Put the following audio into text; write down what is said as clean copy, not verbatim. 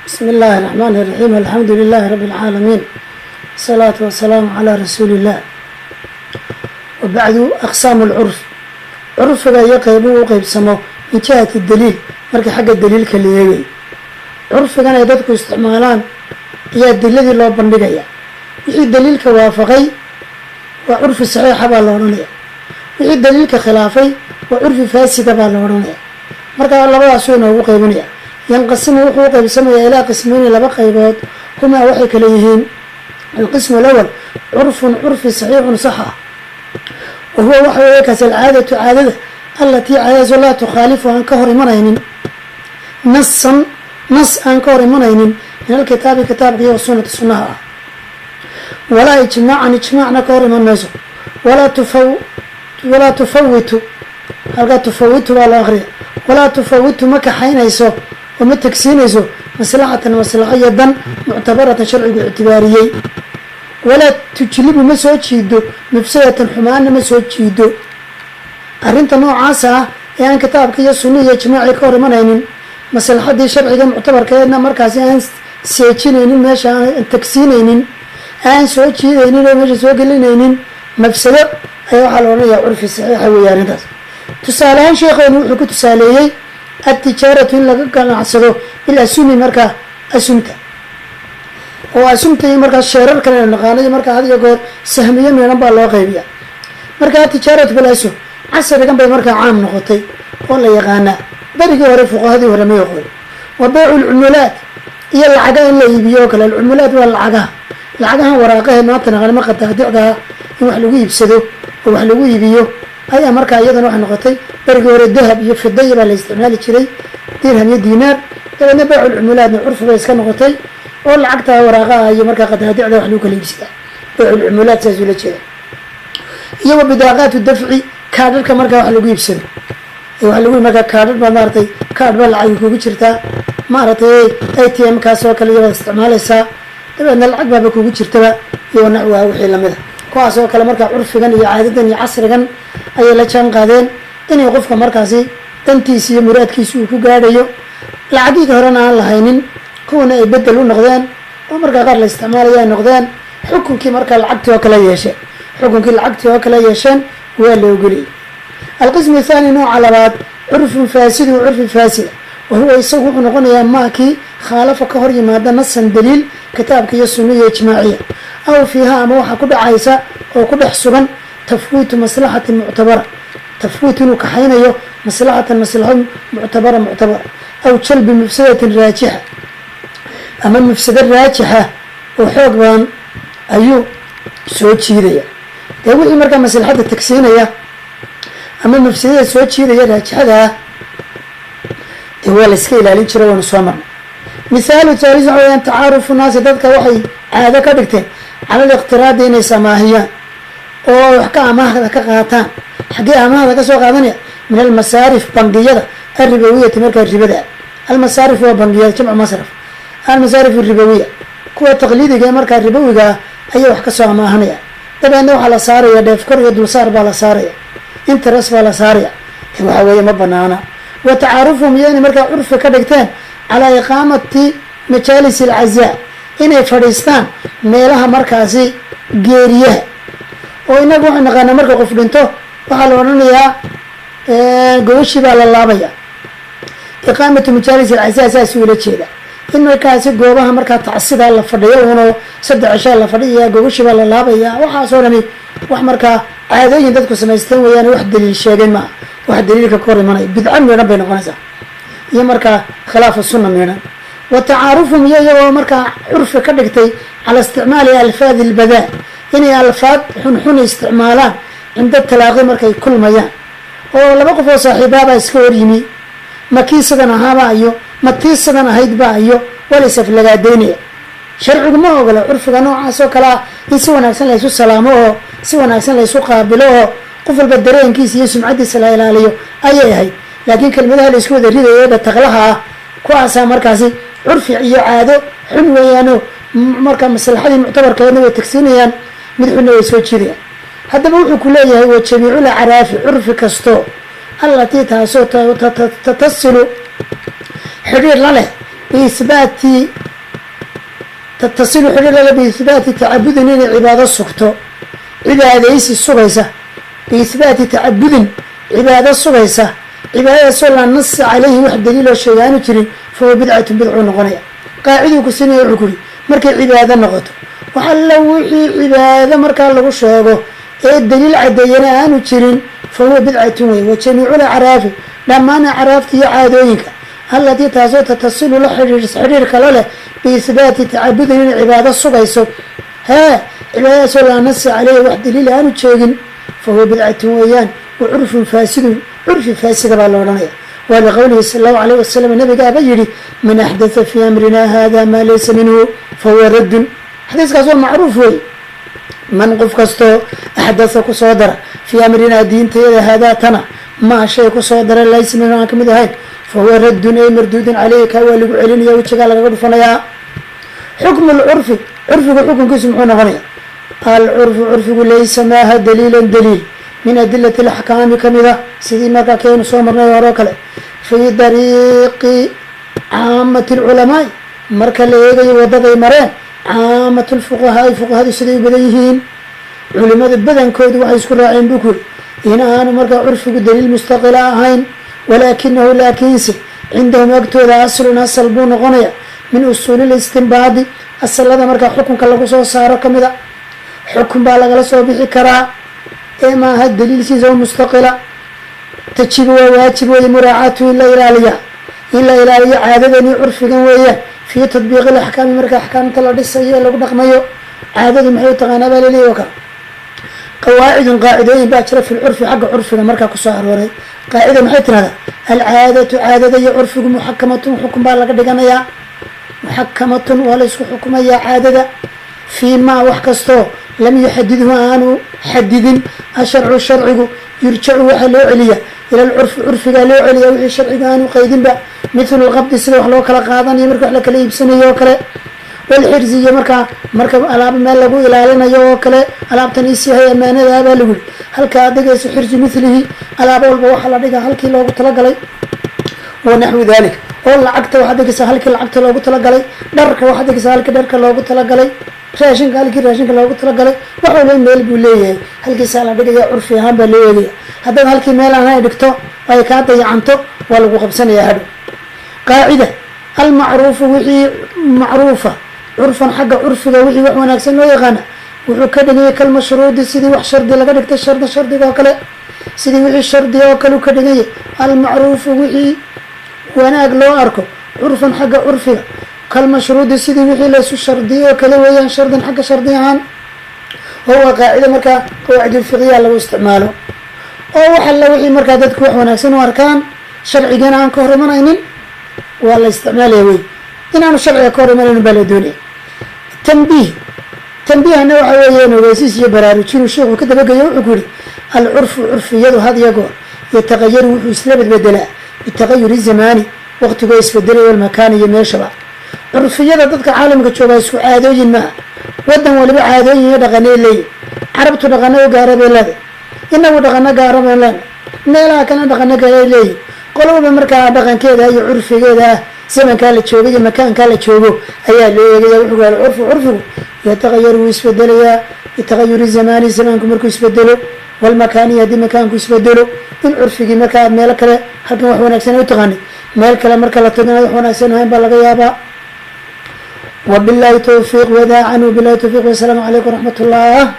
بسم الله الرحمن الرحيم، الحمد لله رب العالمين، الصلاة والسلام على رسول الله، وبعد. أقسام العرف، curfiga iyo qeybuhu u qeybsamo من جهة الدليل، marka xagga daliilka la eegayo, curfigan ay dadku isticmaalaan ayaa daliladii loo bandhigaya. Wixii daliilka waafaqay waa curfi saxiixa baa la odhanaya, wixii daliilka khilaafay waa curfi faasida baa la odhanaya. Marka labadaasuu inoogu qeybinaya. ينقسم wuxuu u qeybsamayaa إلى قسمين, laba qaybood. هما waxay kala yihiin: القسم الأول عرف curfi صحيح sax ah, وهو waxa weeye kaas العادة caadada, التي caadadaasoo لا تخالف aan ka hor imanaynin نصا nas aan ka hor imanaynin من الكتاب kitaabka iyo والسنة sunnaha ah, ولا إجماعا ijmaacna ka hor iman mayso. ولا تفوت, halkaa تفوت baa loo akriya, ولا تفوت ma kaxaynayso oo ma tegsiinayso مصلحة maslaxo iyo dan معتبرة sharcigu ictibaariyey, ولا تجلب ma soo jiido مفسدة xumaanna ma soo jiido. Arrinta noocaasa ah ee aan kitaabka iyo sunna iyo ijmaacii ka hor imanaynin, maslaxadii sharciga muctabarkeedna markaasi aan seejinaynin, meesha aan tagsiinaynin, aan soo jiidaynin oo meesha soo gelinaynin mafsado, ayaa waxaa la odhanayaa curfi saxiixa weeye arrintaas. Tusaale ahaan, sheekheenu wuxuu ku tusaaleeyey التجارة in laga ganacsado بالأسهم, markaa asumta oo asumta iyo markaa sheerarkan aynu naqaano iyo markaa had iyo goor sahmiyo meedhan baa loo qaybiya. Marka التجارة بالأسهم casrigan bay markaa caam noqotay oo la yaqaanaa. Berigii hore fuqahadii hore ma yaqoon. وبيع العملات iyo lacagaha in la iibiyo oo kale. العملات waa lacagaha, lacagahan waraaqahe maanta naqaano ma qadaadicdaa in wax lagu iibsado oo wax lagu iibiyo ayaa markaa iyadana waxay noqotay. Berigii hore dahab iyo fidaya baa la isticmaali jiray, dirham iyo diinaar. Dabeedna بيع العملات na curfi bay iska noqotay oo lacagta waraaqaha iyo markaa qadaadicda wax lagu kala iibsadaa, بيع العملات saasuu la jeeda. Iyo وبطاقات الدفع, kaadharka markaa wax lagu iibsado, wax lagu markaa kaadhar baa maaratay, kaadh baa lacagi kugu jirtaa, maaragtay ATM kaas oo kale iyabaad isticmaalaysaa, dabeedna lacag baaba kugu jirtaba iyo ونحوها wixii lamid a. Kuwaas oo kale markaa curfigan iyo caadadan iyo casrigan ayay la jaan qaadeen inay qofka markaasi dantiisa iyo muraadkiisa uu ku gaadhayo. Lacagihii horena aan lahaynin, kuwana ay bedel u noqdeen oo markaa qaar la isticmaalaya ay noqdeen, xukunkii markaa lacagtii oo kale yeesheen, xukunkii lacagtii oo kale yeesheen, waa la ogoliyay. القسم الثاني, nooca labaad, عرف فاسد, curfi faasida. وهو isagu wuxuu noqonayaa ما kii خالف ka hor yimaada نصا daliil kitaabka iyo sunna iyo ijmaaciya, أو فيها ama waxaa ku dhacaysa oo ku dhex sugan تفويت مصلحة معتبرة, تفويت inuu kaxaynayo مصلحة maslaxo معتبرة muctabara, أو جلب مفسدة راجحة, ama mafsado raajixa oo xoog badan ayuu soo jiidaya. Dee wixii markaa maslaxadda tagsiinaya ama mafsadada soo jiidaya raajixada ah, dee waa la iska ilaalin jira, waynu soo marnay. مثال ثالث waxa weyaan تعارف الناس, dadka waxay caado ka dhigteen على الاقتراض inay samaahiyaan oo wax ka amaahda ka qaataan. Xaggee amaahda ka soo qaadanaya? من المصارف, bangiyada, الربوية markaa ribada. المصارف waa bangiyada, جمع مصرف. المصارف الربوية, kuwa taqliidiga ee markaa ribowiga ah ayay wax kasoo amaahanaya. Dabeedna waxaa la saaraya dheef kor iyo dulsaar baa la saaraya, interest baa la saaraya. Waxa weeye ma banaana. وتعارفهم iyo inay markaa curfi ka dhigteen على إقامة مجالس العزاء, inay fadhiistaan meelaha markaasi geeriyaha. Oo inagu waxay naqaanaa marka qof dhinto waxaa la odhanayaa gobashii baa la laabaya. إقامة مجالس العزاء saas ula jeeda, in markaasi goobaha markaa tacsida la fadhiyo uno 3 cishaa la fadhiyaya, gobashii baa la laabaya. Waxaasoo dhami wax markaa caadooyin dadku samaysteen weeyaan, wax daliil sheegay maaha, wax daliilka ka hor imanaya, bidco miidhan bay noqonaysaa iyo markaa خلاف السنة miidhan. وتعارفهم iyo iyagoo markaa curfi ka dhigtay على استعمال ألفاظ البذاء, inay alfaad xunxun isticmaalaan عند التلاقي markay kulmayaan. Oo laba qof oo saaxiibaabaa iska hor yimi, ma kii sidan ahaaba iyo ma tii sidan ahaydba iyo waa la isaflagaadaynaya. Sharcigu ma ogola curfiga noocaas oo kale ah. In si wanaagsan laysu salaamo oo si wanaagsan laysu qaabilo oo qof walba dareenkiisa iyo sumcaddiisa la ilaaliyo ayay ahayd, laakiin kelmadaha la isku wada ridayo dhataqlaha ah, kuwaasaa markaasi curfi iyo caado xun weeyaano. Marka maslaxadii muctabarkeedna way tagsiinayaan, mid xunna way soo jiidayaan. Haddaba wuxuu ku leeyahay وجميع الأعراف, curfi kasto, التي taasoo تتصل xidhiir la leh. Biihbaati tatasilu xidhiir lale biihbaati tacabudin, inay cibaado sugto, cibaadaysi sugaysa. Biihbaati tacabudin, cibaado sugaysa, cibaadadaasoo laa nasa caleyhi, wax daliiloo sheega aanu jirin, fahuwa bidcatun, bidcuu noqonaya. Qaaciduu ku siinaya. Wuxuu ku yidhi, markay cibaado noqoto, wax alla wixii cibaado markaa lagu sheego ee daliil caddeeyana aanu jirin, fa huwa bidcatun wey. Wa jamiicul acraafi, dhammaan acraafta iyo caadooyinka, allatii taasoo tatasilu la xidhiir, xidhiirka la leh, biihbaati tacabudin, inay cibaado sugayso, hee, cibaadadaasoo laa nasi caleyhi, wax daliil aanu jeegin, fa huwa bidcatun weeyaan. Wa curfun faasidun, curfi faasida baa la odhanaya. Waa liqowlihi sala allahu alayh wasalam, nabigaaba yidhi: "Man axdatha fii amrina hada maa laysa minhu fahuwa raddun." Xadiiskaas waa macruuf wey. Man, qof kastoo, axdatha, kusoo dara, fii amrinaa, diintayada, haadaa tana, maa shay kusoo dara, laysa minhu, aan kamid ahayn, fahuwa raddun ay marduudun caleyhi, kaa waa lagu celinaya, wejigaa lagaga dhufanayaa. Xukmu lcurfi, curfigu xukunkiisu muxuu noqonaya? Alcurfu, curfigu, laysa maaha daliilan, daliil, min adilati alaxkaami kamida, sidii markaa keenu soo marnay hore o kale. Fii dariiqi caamati alculamaai, marka la eegayo wadaday mareen caamatu lfuqahaai, fuqahadu siday u badan yihiin, culimada badankoodu waxay isku raaceen, buu ku yidhi, in aanu markaa curfigu daliil mustaqila ahayn. Walaakinahu, laakiinse, cindahum, agtooda, aslun, asal buu noqonaya, min usuuli listinbaadi, asalada markaa xukunka lagu soo saaro kamida, xukun baa lagala soo bixi karaa ee maaha daliilkiisa oo mustaqila. Tajibu, waa waajib weeye, muraacaatu, in la ilaaliya, in la ilaaliyo caadadan iyo curfigan weeyaan, fii tadbiiqi alaxkaami, marka axkaamta la dhisayo ee lagu dhaqmayo. Caadadu maxay u taqaanaa baa laleeyahy o kale. Qawaacidun, qaacidooyin baa jira, fi lcurfi, xagga curfiga markaa kusoo arooray. Qaacida maxay tirahdaa? Alcaadatu, caadada iyo curfigu, muxakamatun, xukun baa laga dhiganayaa. Muxakamatun, waa la isku xukumayaa caadada, fii maa, wax kastoo, lam yuxadidhu, aanu xadidin, asharcu, sharcigu, yurjacu, waxaa loo celiyaa, ila alcurfi, curfigaa loo celiyaa, wixii sharcigu aanu qaydinba. Mithlu lqabdi, sida wax loo kala qaadanayo marka wax la kala iibsanayo oo kale, walxirzi, iyo markaa marka alaab meel lagu ilaalinayo oo kale. Alaabtan isihay, amaanada baa lagu yidhi, halka aad dhigayso, xirzu mithlihi, alaab walba waxaa la dhigaa halkii loogu talagalay, wa naxwi dalik. Oo lacagta waxaad dhigaysaa halkii lacagta loogu talagalay, dharka waxaad dhigaysaa halkii dharka loogu talagalay, raashinka halkii raashinka loogu talagalay. Wax walba meel buu leeyahay, halkiisaa la dhigaya, curfi ahaan baa loo eegaya. Haddaad halkii meel aan dhigto ay kaa dayacanto, waa lagu qabsanayaa hadhow. Qaacida: almacruufu, wixii macruufa, curfan, xagga curfiga, wixii wax wanaagsan loo yaqaana, wuxuu ka dhiganyay kalmashruudi, sidii wax shardi laga dhigtay, sharda, shardiga oo kale, sidii wixii shardi oo kale u ka dhiganyay. Almacruufu, wixii wanaag loo arko, curfan, xagga curfiga, kalmashruudi, sidii wixii laysu shardiyay oo kale weeyaan, shardan, xagga shardi ahaan. Oo waa qaacida markaa qawaacidulfiqhiya lagu isticmaalo, oo wax alla wixii markaa dadku wax wanaagsan u arkaan, sharcigana aan ka hor imanaynin, waa la isticmaalaya wey. Inaanu sharciga ka hor imanaynin baa la doonaya. Tanbiih, tanbiihana waxa weeyaan ogeysiis iyo baraarujinuu sheikhu ka dabageeyo. Wuxuu ku yidhi: alcurfu, curfiyadu, had iyo goor, yatagayaru, wuxuu isla bedbedelaa, bitagayuri zamaani, waqtigoo isbedelay, walmakaani, iyo meeshaba. Curfiyada dadka caalamka joogaa isku caadooyin maaha. Wadan waliba caadooyin iyo dhaqanay leeyihin. Carabtu dhaqano u gaara bay leedahay, inagu dhaqano gaara bay leenahay, meelaha kalena dhaqano kale leeyihin. Qolo walba markaa dhaqankeeda iyo curfigeeda ah, zamankaa la joogo iyo makaankaa la joogo ayaa loo eegaya. Wuxuu ku curfu, curfigu, yatagayaru, wuu isbedelayaa, bitagayuri zamaani, zamaanku markuu isbedelo, walmakaani, haddii makaanku isbedelo, in curfigii markaa meelo kale, halkan wax wanaagsan u taqaanay, meel kale marka la tago inaad wax wanaagsan ahayn baa laga yaabaa. Wabillahi towfiiq, wadaacan, wabillahi towfiiq, wasalaamu calaykum waraxmat ullah.